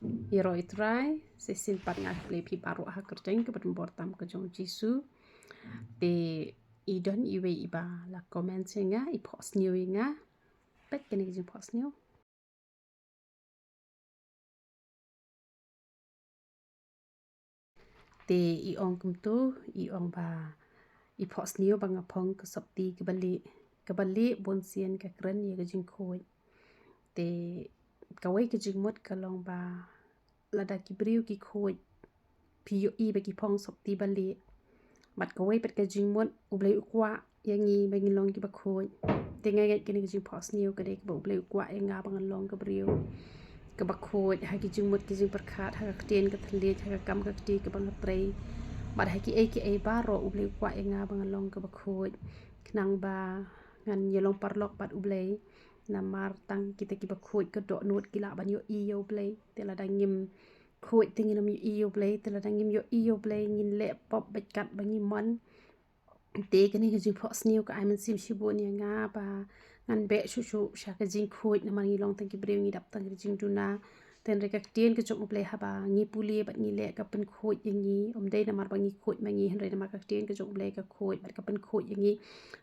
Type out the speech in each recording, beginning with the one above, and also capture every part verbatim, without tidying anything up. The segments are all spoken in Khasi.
Ïaroh ïa u Trai, shisien pat nga ai khublei ïa phi baroh ha ka kyrteng kaba donbor tam ka jong u Jisu. Te i don iwei iba la comment ïa nga, i phohsniew ïa nga. Peit kane ka jingphohsniew. Te i ong kumto, i ong ba i phohsniew ba nga phong ka sopti kaba lieh, kaba lieh bunsien ka kren ïa ka jingkhuid. Te kawei ka jingmut ka long ba lada ki briew ki khuid, phi ïohi ba ki phong sopti ba lieh. Bad kawei pat ka jingmut, U Blei u kwah ïa ngi ba ngin long kiba khuid. Te nga ngeit kane ka jingphohsniew ka dei kaba U Blei u kwah ïa nga ba ngan long ka briew kaba khuid ha ki jingmut ki jingpyrkhat, ha ka ktien ka thylliej, ha ka kam ka kti kaba nga trei, bad ha kiei kiei baroh U Blei u kwah ïa nga ba ngan long kaba khuid. Khnang ba ngan ïalong paralok bad U Blei. Namar tang kita kiba khuid ka dohnud ki lah ban ïohi ïa U Blei. Te lada ngim khuid te ngin ym ïohi ïa U Blei, te lada ngim ïohi ïa U Blei ngin leh pop bad kat ba ngi mon. Te kane ka jingphohsniew ka ai mynsiem shibun ïa nga ba ngan beh shuh shuh sha ka jingkhuid, namar ngi long tang ki briew, ngi dap tang ki jingduna. Te hynrei ka ktien ka jong U Blei haba ngi pule bad ngi leh ka pynkhuid ïa ngi, ym dei namar ba ngi khuid ma ngi, hynrei namar ka ktien ka jong U Blei ka khuid bad ka pynkhuid ïa ngi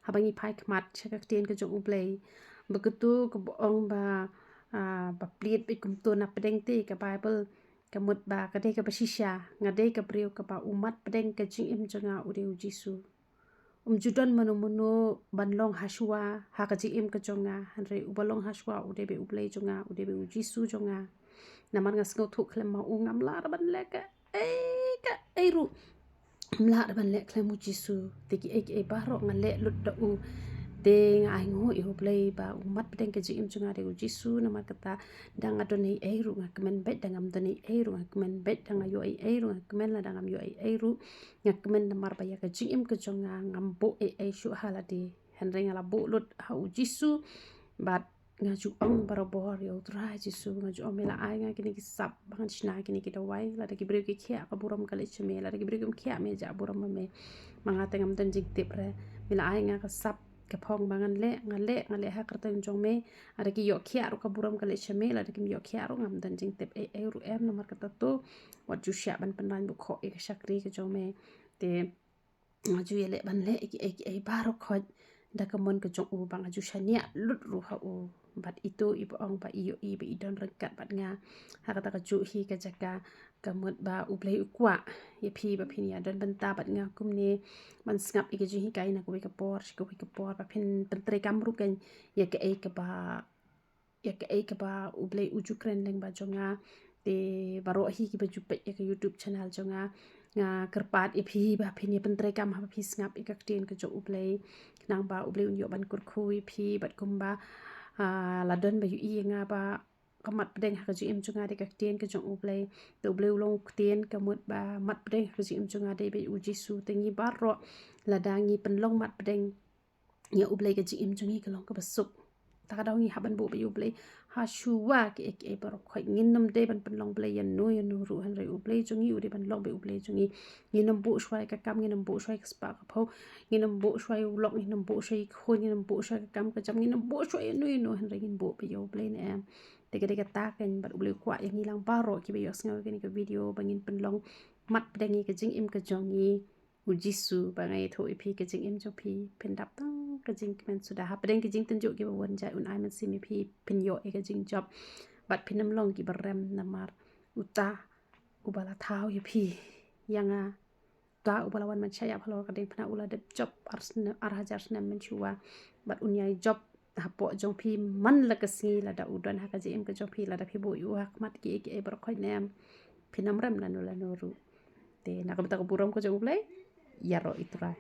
haba ngi phai khmat sha ka ktien ka jong U Blei. Ba katu kaba ong ba, ah, ba plied bad kumto na pdeng te ka Baibl ka mut ba ka dei kaba shisha, nga dei ka briew kaba u mat pdeng ka jingim jong nga u dei u Jisu. Um ju don mano mano ban long ha shuwa ha ka jingim ka jong nga, hynrei uba long ha shuwa u dei beit U Blei jong nga, u dei beit u Jisu jong nga. Namar nga sngewthuh khlem ma u ngam lah ban leh kaei kaei ruh. Ngam lah ban leh khlem u Jisu. Te kiei kiei baroh nga leh lut da u. Te nga ainguh ïa U Blei ba u mat pdeng ka jingim jong nga dei u Jisu, namar kata da nga don eiei ruh nga kmen beit, da ngam don eiei ruh nga kmen beit, da nga ïoh eiei ruh nga kmen, lada ngam ïoh eiei ruh nga kmen, namar ba ïa ka jingim ka jong nga ngam buh eiei shuh ha lade. Hynrei nga la buh lut ha u Jisu. Bad nga ju ong barabor ïa u Trai Jisu, nga ju ong me la ai nga kine ki sap ba ngan shna kine ki dawai. Lada ki briew ki khiah ka burom ka leit sha me, lada ki briew kim khiah me jah burom ma me. Ma nga te ngam don jingtip re. Me la ai nga ka sap ka phong ba ngan leh, nga leh, nga leh ha ka kyrteng jong me. Lada ki ïoh khiah ruh ka burom ka leit sha me, lada kim ïoh khiah ruh ngam don jingtip eiei ruh em, namar kata to wat ju shah ban pynran bukhoh ïa ka shakri ka jong me. Te nga ju ïaleh ban leh ïa kiei kiei baroh khoit da ka mon ka jong u, ba nga ju shaniah lut ruh ha u. Bad ito iba ong ba i ïohi ba i don ryngkat bad nga ha kata kajuh hi ka jaka, ka mut ba U Blei u kwah ïa phi ba phin ïa don bynta bad nga kumne, ban sngap ïa ka jinghikai na kawei ka por sha kawei ka por, ba phin pyntreikam ruh kein ïa kaei kaba ïa kaei kaba U Blei u ju kren lyngba jong nga. Te baroh hi kiba ju peit ïa ka YouTube channel jong nga, nga kyrpad ïa phi ba phin ïa pyntreikam haba phi sngap ïa ka ktien ka jong U Blei, khnang ba U Blei un ïoh ban kyrkhu ïa phi. Bad kumba, ah, la don ba ïohi ïa nga ba ka mat pdeng ha ka jingim jong nga dei ka ktien ka jong U Blei. Te U Blei u long u ktien, ka mut ba mat pdeng ha ka jingim jong nga dei beit u Jisu. Te ngi baroh lada ngi pynlong mat pdeng ïa U Blei, ka jingim jong ngi ka long kaba suk. Ta ka daw ngi hap ban buh beit ïa U Blei ha shuwa kiei kiei baroh khoit. Ngin ym dei ban pynlong blei ïano ïano ruh, hynrei U Blei jong ngi u dei ban long beit U Blei jong ngi. Ngin ym buh shuwa ïa ka kam, ngin ym buh shuwa ïa ka spah ka phew, ngin ym buh shuwa ïa u lok, ngin ym buh shuwa ïa ka khun, ngin ym buh shuwa ïa ka kam ka jam, ngin ym buh shuwa ïano ïano, hynrei ngin buh beit ïa U Blei ne em. Te ka dei kata kein, bad U Blei u kwah ïa ngi lang baroh kiba ïohsngew ïa kane ka video ba ngin pynlong mat pdeng ïa ka jingim ka jong ngi u Jisu. Ba nga ïathuh ïa phi, ka jingim jong phi phin dap tang ka jingkmen suda. Hapdeng ka jingtynjuh kiba wan jai, un ai mynsiem ïa phi phin ïoh ïa ka jingjop bad phin ym long kiba rem, namar uta uba la thaw ïa phi, ïa nga, uta uba la wan ban shah ïap halor ka diengphna, u la dep jop ar snem, ar hajar snem mynshuwa, bad un ïai jop hapoh jong phi man la ka sngi lada u don ha ka jingim ka jong phi, lada phi buh ïa u ha khmat kiei kiei baroh khoit ne em. Phin ym rem lano lano ruh. Te na ka bynta ka burom ka jong U Blei, ïaroh ïa u Trai.